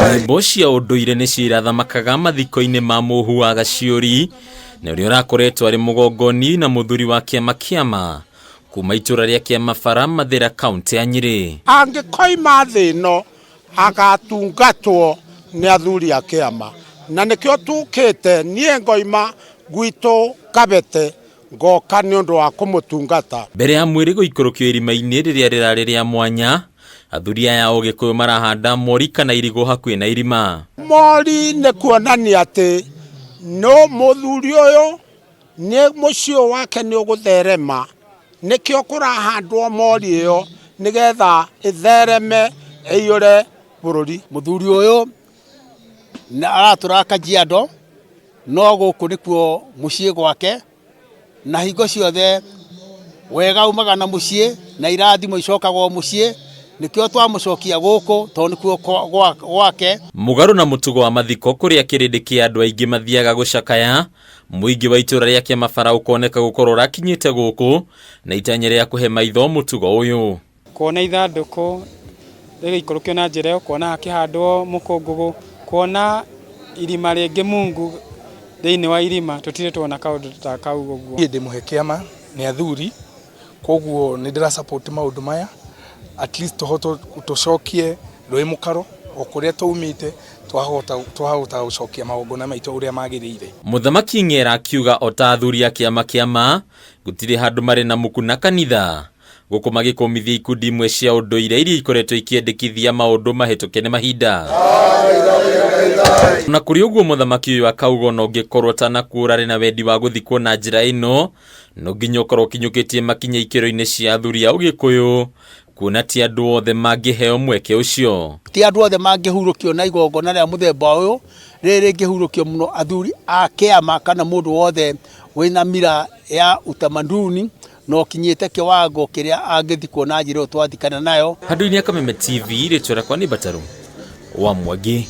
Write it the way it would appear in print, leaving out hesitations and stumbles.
Nyĩmbo cia ũndũire nĩcio irathamakaga mathiko-inĩ ma Mũhu wa Gaciũri, na ũrĩa ũrakoretwo arĩ mũgongoni na mũthuri wa kĩama kĩama kuma itũra rĩa Kĩamabara, Mathĩra, kaũntĩ ya Nyĩrĩ. Angĩkoima thĩ ĩno agatungatwo nĩ athuri a kĩama, na nĩkĩo tũkĩte niĩ ngoima gwitũ Kabete ngoka nĩ ũndũ wa kũmũtungata. Mbere ya mwĩrĩ gũikũrũkio irima-inĩ rĩrĩa rĩrarĩ rĩa mwanya, athuri aya a Ũgĩkũyũ marahanda mori kana irigũ hakuhĩ na irima. Mori nĩ kuonania atĩ no mũthuri ũyũ nĩ mũciĩ ũyũ wake nĩ ũgũtherema, nĩkĩo kũrahandwo mori ĩyo nĩgetha ĩthereme ĩiyũre bũrũri. Mũthuri ũyũ aratũraga Kajiado no gũkũ nĩkuo mũciĩ gwake na hingo ciothe wega umaga na mũciĩ na irathimo icokaga o mũciĩ nĩkĩo twamũcokia gũkũ tondũ nĩkuo gwake. Mũgarũ na mũtugo wa mathiko kũrĩa kĩrĩndĩ kĩa andũ aingĩ mathiaga gũcakaya, mũingĩ wa itũra rĩa Kĩamabara ũkoneka gũkorwo ũrakinyĩte gũkũ na itanya rĩa kũhe maitho mũtugo ũyũ. Kuona ithandũkũ rĩgĩikũrũkio na njĩra ĩyo, kuona hakĩhandwo mũkũngũgũ, kuona irima rĩngĩ mungu thĩinĩ wa irima, tũtirĩ tuona kaũndũ ta kau ũguo. Niĩ ndĩ mũhe kĩama nĩ athuri, koguo nĩ ndĩra support maũndũ maya, at least tũhote tũcokie rũĩ mũkaro o kũrĩa twaumĩte, twahota gũcokia magongona maitũ ũrĩa magĩrĩire. Mũthamaki Ng'era akiuga o ta athuri a kĩama kĩa ma, gũtirĩ handũ marĩ na muku na kanitha. Gũkũ magĩkũmithia ikundi imwe cia ũndũire iria ikoretwo ikĩendekithia maũndũ mahĩtũke nĩ mahinda. Na kũrĩ ũguo mũthamaki ũyũ akauga ona ũngĩkorwo ũtanakuo ũrarĩ na wendi wa gũthikwo na njĩra ĩno, no nginya ũkorwo ũkinyũkĩtie makinya ikĩro-inĩ cia athuri a Ũgĩkũyũ, kuona ti andũ othe mangĩheo mweke ũcio. Ti andũ othe mangĩhurũkio na igongona rĩa mũthemba ũyũ, rĩrĩ rĩngĩhurũkio mũno athuri a kĩama kana mũndũ wothe wĩna mira ya utamaduni na ũkinyĩte kĩwango kĩrĩa angĩthikwo na njĩra ĩyo twathikana nayo. Handũ-inĩ ya Kameme TV, rĩtwa rĩakwa nĩ Mbatarũ wa Mwangi.